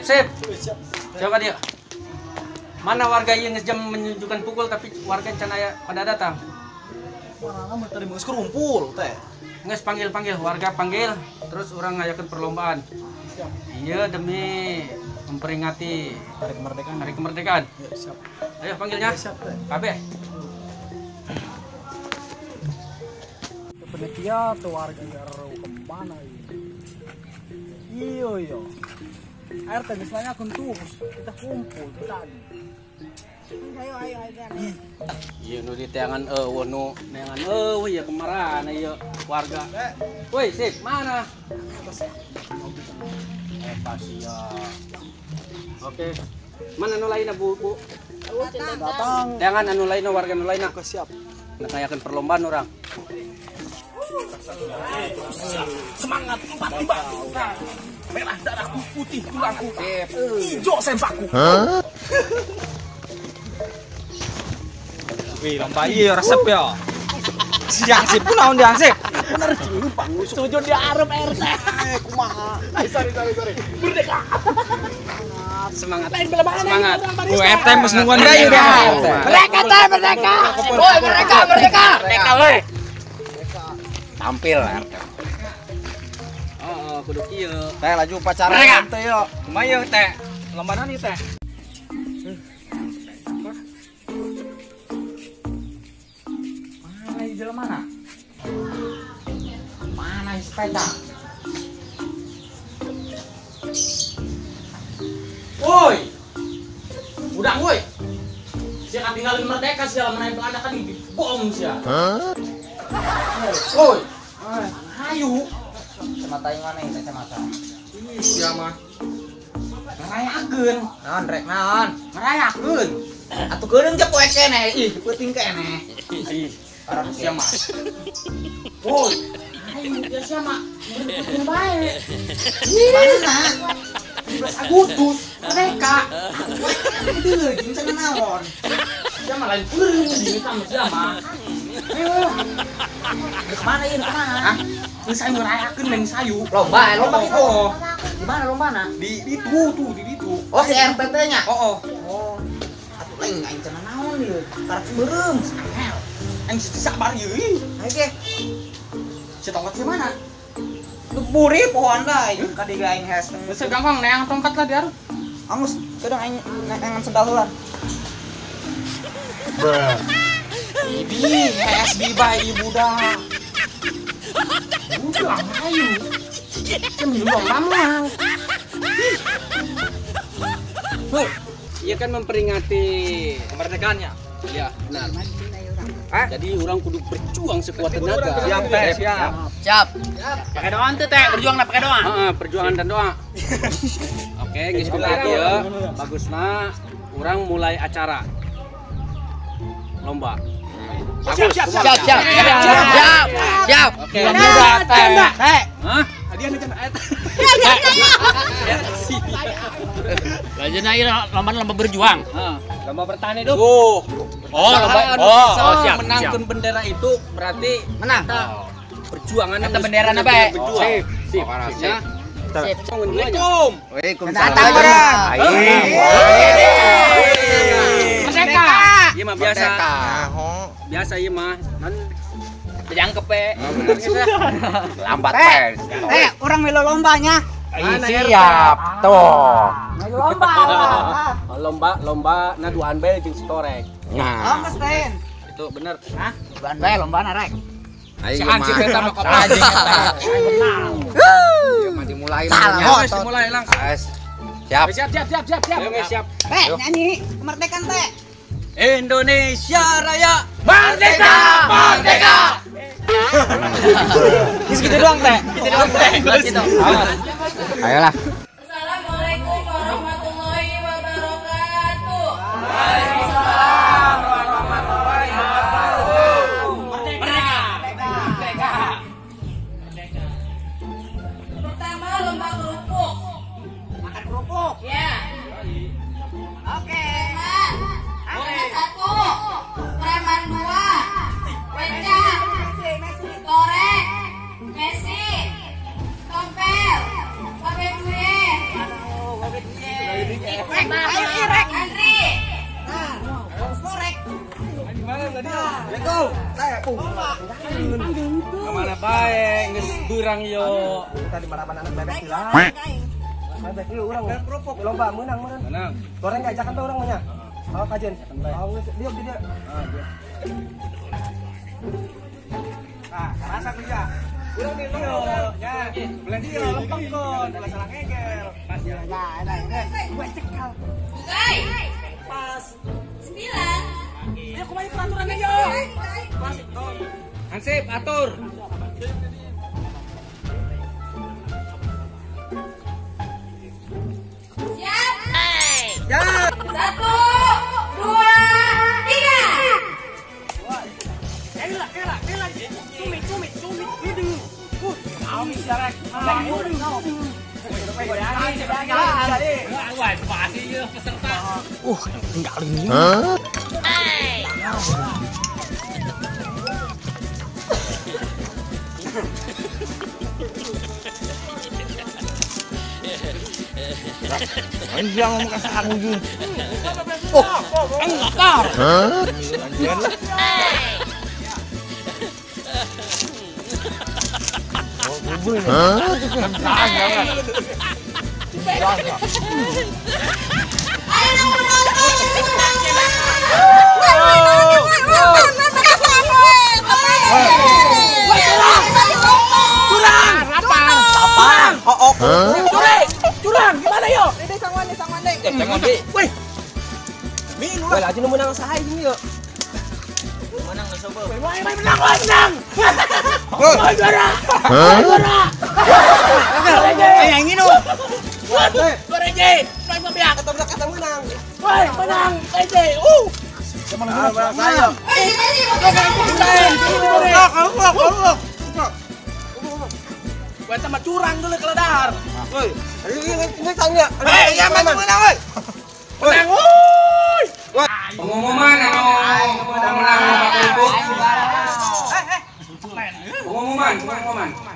Sip, sip. Coba dia. Mana warga yang jam menunjukkan pukul tapi warga can aya pada datang. Warga mah tadi geus kumpul teh. Geus panggil-panggil warga panggil terus urang ngayakeun perlombaan. Siap. Iya demi memperingati Hari Kemerdekaan. Hari Kemerdekaan. Ya, siap. Ayo panggilnya. Ya, siap teh. Kabeh. Penitia tuh warga garu kemana ini? Iyo iyo. RT misalnya kuntu kita kumpul tadi. Ayo ayo ayo. Iya nu di teangan eueuh nu neangan eueuh ya kemarahan ieu warga. Woi, sip, mana? Pasti ya. Oke. Mana nu lainna Bu? Bu? Datang. Teangan anu lainna warga nu lainna. Oke, siap. Nak ngayakeun perlombaan urang. Semangat 45. Merah darahku, putih tulangku, hijau sempakku. Wih, lomba iya resep ya. Siang sip pun naon diang sip. Bener jeung lupa Sujud di arep RT. Kumaha. Sorry sorry sorry. Merdeka. Semangat. Semangat. Bu RT mesti nungguan deui ya. Merdeka teh merdeka. Woi merdeka merdeka. Merdeka woi. Tampil RT. Heeh, kudu kieu. Teh laju upacara teh yo. Kumaha ieu teh? Lomba naon ieu teh? Mana ieu jelema mana? Mana ieu sepeda? Woi. Udang woi. Sia katinggalin merdeka sia lamun aya Belanda kan dibom sia. Woi. Hayu. Kacamata yang mana ini kacamata? Ih, sia mah. Ngerayakeun. Naon rek naon? Ngerayakeun. Atuh keureung jeung poe keneh. Ih, peuting keneh. Ih, parah sia mah. Woi. Hayu ya sia mah. Peuting bae. Mana? 17 Agustus merdeka. Itu jeung cenah naon? Sia mah lain peureung jeung sama sia mah. Ayo. Kemana ini kemana? Hah? Ini saya ngerayakeun lain sayu. Lomba, lomba gitu. Oh. Di mana lombana? Di itu tuh, di itu. Oh, si RTT-nya. Oh, oh. Oh. Atuh lain aing cenah naon ieu? Karep beureum. Aing sabar ieu. Ayo ge. Si tongkat si mana? Nu buri pohon lah ieu ka dieu aing hes. Geus gampang neang tongkat lah diar. Angus, kadang aing neangan sendal heula. Bruh. Ibi, hes di bae ieu budak. Udah, ayo. Saya minum lomba. Huh, iya kan memperingati kemerdekaannya. Iya, benar. Jadi orang kudu berjuang sekuat tenaga. Siap, teh, siap. Siap. Pakai doa tuh, teh. Berjuang lah pakai doa. Heeh, perjuangan dan doa. Oke, geus kumaha ieu. Bagusna urang mulai acara lomba. Siap, siap, siap, siap, siap, siap. Oke. Teh. Hah? Hadiah nih cenah eta. Lanjut aja lomba berjuang. Lomba bertahan hidup. Oh, lomba. Oh, siap. Menangkan bendera itu berarti menang. Perjuangan eta bendera na bae. Berjuang. Sip. Sip. Sip. Assalamualaikum. Waalaikumsalam. Datang barang. Merdeka. Ieu mah biasa. Biasa ieu mah. Non jangkep we. Lambat teh. Eh, orang melu lombanya. Siap tuh. Melu lomba. Lomba lomba na duaan bae jeung sitorek. Nah. Oh, Mas. Itu bener. Hah? Duaan bae lombana rek. Ayo Si anjing eta mah kopra anjing eta. Ieu mah dimulai Geus dimulai langsung. Siap. Siap, siap, siap, siap, siap. Ayo geus siap. Teh, nyanyi kemerdekaan teh. Indonesia Raya. Merdeka, merdeka. Geus gitu doang teh. Gitu doang teh. Gitu. Ayolah. Assalamualaikum warahmatullahi wabarakatuh. Waalaikumsalam warahmatullahi wabarakatuh. Merdeka. Merdeka. Merdeka. Pertama lomba kerupuk. Makan kerupuk. Ya. Oke. Preman 1, preman 2, becak, torek, Messi, tompel, sampai duit. Assalamualaikum. Kemana bae geus durang yo. Tadi marapan anak bebek lah. Bebek ieu urang kerupuk lomba meunang meureun. Menang. Goreng ajakan bae urang mah nya. Oh kajen. Oh geus dieu di dieu. Ah, karasa kerja. Urang di dieu nya. Belen dieu lempengkeun ulah salah ngegel. Pas ya. Nah, nah, gue cekal. Bukai. Pas. 9. Ayo kumaha peraturannya yo. Pas Hansip atur. Siap. Ya. 1, 2, 3. Ela, ela, ela. Cumi, cumi, cumi. Peserta. Tinggalin ini. Ini yang ngomong kasar ujung. Oh, enggak. Hah? Curang, gimana yo? Ini sangwan deh. Wih. Wih, aja nu menang saha ini yo. Menang coba. Wih, menang, menang. Woi, juara. Juara. Kayak ini dong. Juara J. Main membiak kata menang. Woi, menang KJ. Menang. Gue sama curang dulu kalau dahar. Woi, ini tanya. Eh, iya menang, woi. Menang, woi. Pengumuman anu pemenang lomba kerupuk. Pengumuman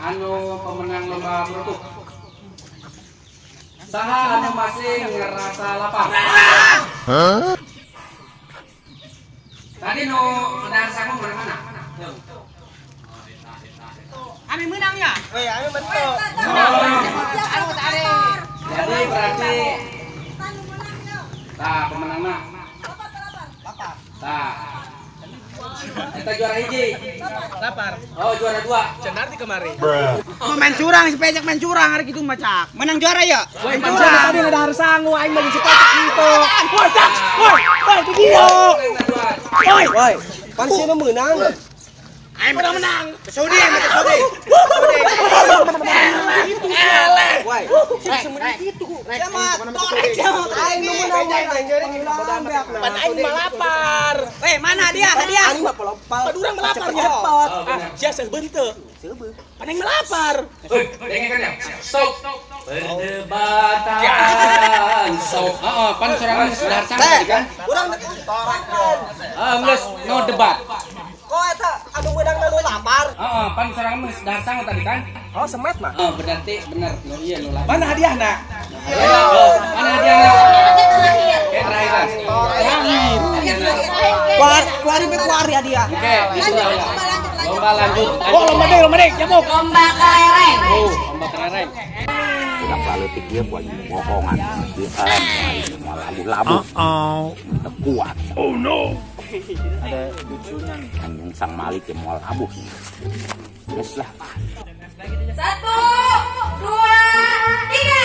anu pemenang lomba kerupuk. Saha anu masih ngerasa lapar? Hah? Tadi nu dahar sangu mana? Ami menang ya? Weh, ami menang. Jadi berarti tah pemenangna. Tah. Kita juara hiji. Lapar. Oh, juara 2. Cenar di kemari. Main curang, si pejak main curang hari gitu macak. Menang juara ya? Weh, curang tadi ada harus sangu aing mah dicekok gitu. Woi, cak. Woi, woi, begitu. Woi, woi. Pan sih menang. Aing menang. Saudi, Saudi. Eleh. Woi, gitu. Aing nu menang aing jadi Pan aing melapar. Weh, mana hadiah? Hadiah. Aing mah pelopal. Pan urang melaparnya. Ah, sia seubeuh teu. Seubeuh. Pan aing melapar. Hei, dengekeun ya. Stop. Perdebatan. Stop. Heeh, pan sorangan geus dahar sangu tadi kan? Urang Heeh, geus no debat. Kok eta anu meunang nu lapar? Heeh, pan sorangan geus dahar sangu tadi kan? Oh, semet mah. Oh, berarti bener. Nu ieu nu lapar. Mana hadiahna? Mana hadiahna? Oke, terakhir. Kuari be kuari hadiah. Oke, lomba lanjut. Oh, lomba deh, nyamuk. Lomba kelereng. Oh, lomba kelereng. Budak leutik ieu buat bohongan. Moal labuh-labuh. Teu kuat. Oh no. Ada lucunya nih. Anjing sang Malik yang moal labuh. Geus lah. 1, 2, 3.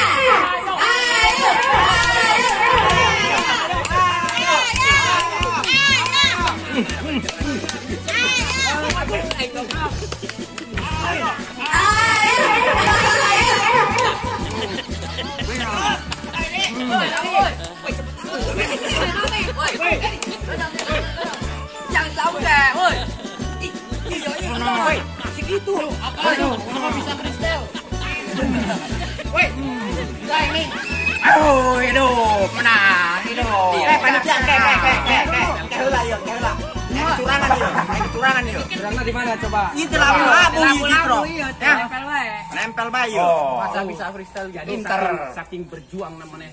Ayo. Jangan tahu deh, woi. Woi, segitu. Apa? Kenapa bisa kristal? Woi, ini. Aduh, hidup, menang, hidup. Panitia, kayak, heula, yuk, heula. Kecurangan, yuk. Curangan ieu. Curangna di mana coba? Itu labu-labu ieu iya, nempel wae. Nempel bae ieu. Masa bisa freestyle jadi saking berjuang namanya.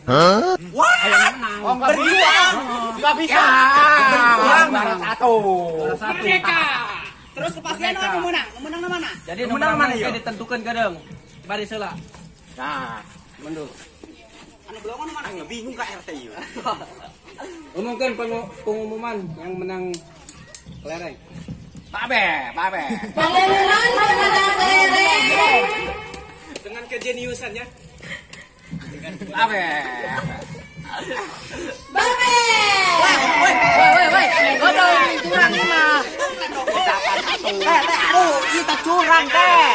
Wah, menang. Berjuang. Enggak bisa. Berjuang juara satu. Merdeka. Terus kepastian anu menang, menang mana? Jadi menang mana ieu? Ditentukan kadang. Baris heula. Nah, mundur. Anu belongan mana? Aing bingung ka RT ieu. Umumkan pengumuman yang menang kelereng. Babe, babe. Pengumuman pemenang kelereng. Dengan kejeniusannya. Babe. Babe. Woi, woi, woi. Godoy curang ieu mah. Teh, aduh, ieu teh curang teh.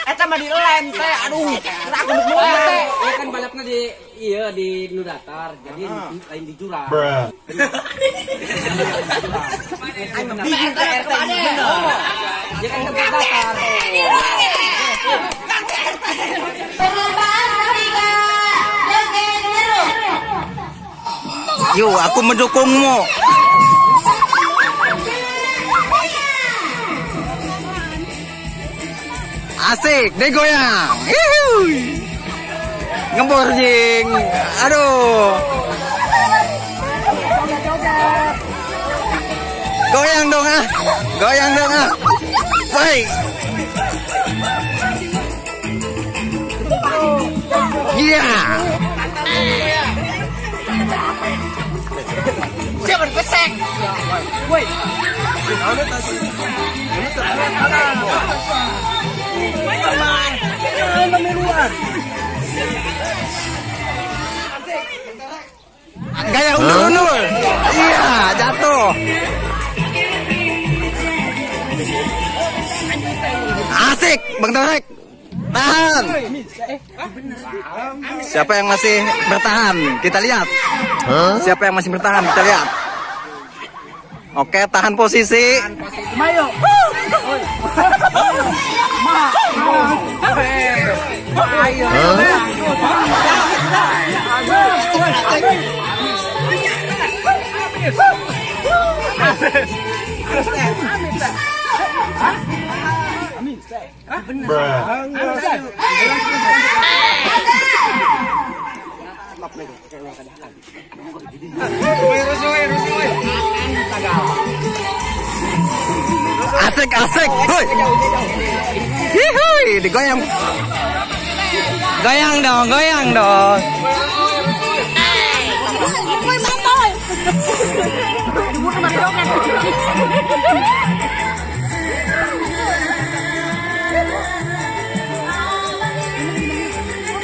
Eta mah dilem teh, aduh. Aku mulai teh. Ieu kan balapna di iya di nu datar, jadi lain di jurang. Aing bingung teh RT bener. Ya kan tempat datar. Perlombaan ketiga, joget jeruk. Yo, aku mendukungmu. Asik, deh goyang. Hihuy. Ngembor jing. Aduh. Goyang dong ah. Goyang dong ah. Baik. Iya. Siapa pesek? Woi. Gaya undur-undur. Iya, jatuh. Asik, Bang Torek. Tahan. Siapa yang masih bertahan? Kita lihat. Siapa yang masih bertahan? Kita lihat. Oke, tahan posisi. Mayo. Asik, asik. Hoi. Hihui, digoyang. Goyang dong, goyang dong.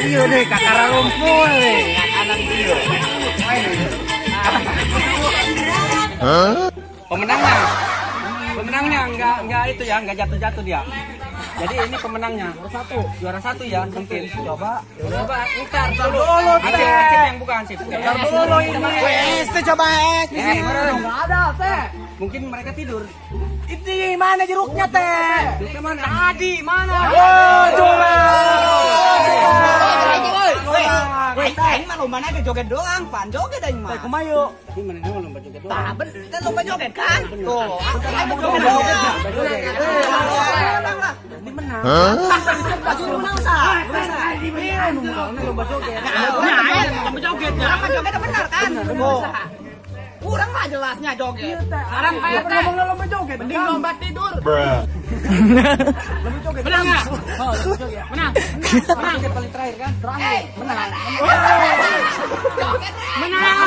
Iya deh, kakara rumpul deh. Anak iyo. Pemenangnya. Pemenangnya enggak itu ya, enggak jatuh-jatuh dia. Jadi ini pemenangnya. Juara satu ya, mungkin. Coba. Coba entar dulu. Hansip yang buka Hansip. Entar dulu ini. Wes, coba es. Enggak ada, teh. Mungkin mereka tidur. Ini mana jeruknya, teh? Jeruknya mana? Tadi mana? Oh, curang. Weh, aing mah lomba na joget doang, pan joget aing mah. Teh kumaha? Tapi mana lomba joget doang. Tah, bener kan lomba joget kan? Tuh, aing joget. Ini menang. Menang sah. Lomba joget. Nah, lomba joget. Lomba joget benar kan? Kurang lah jelasnya joget. Sekarang Pak RT ngomong lomba joget, mending lomba tidur. Lomba joget. Menang enggak? Menang. Menang. Paling terakhir kan? Terakhir. Menang. Menang.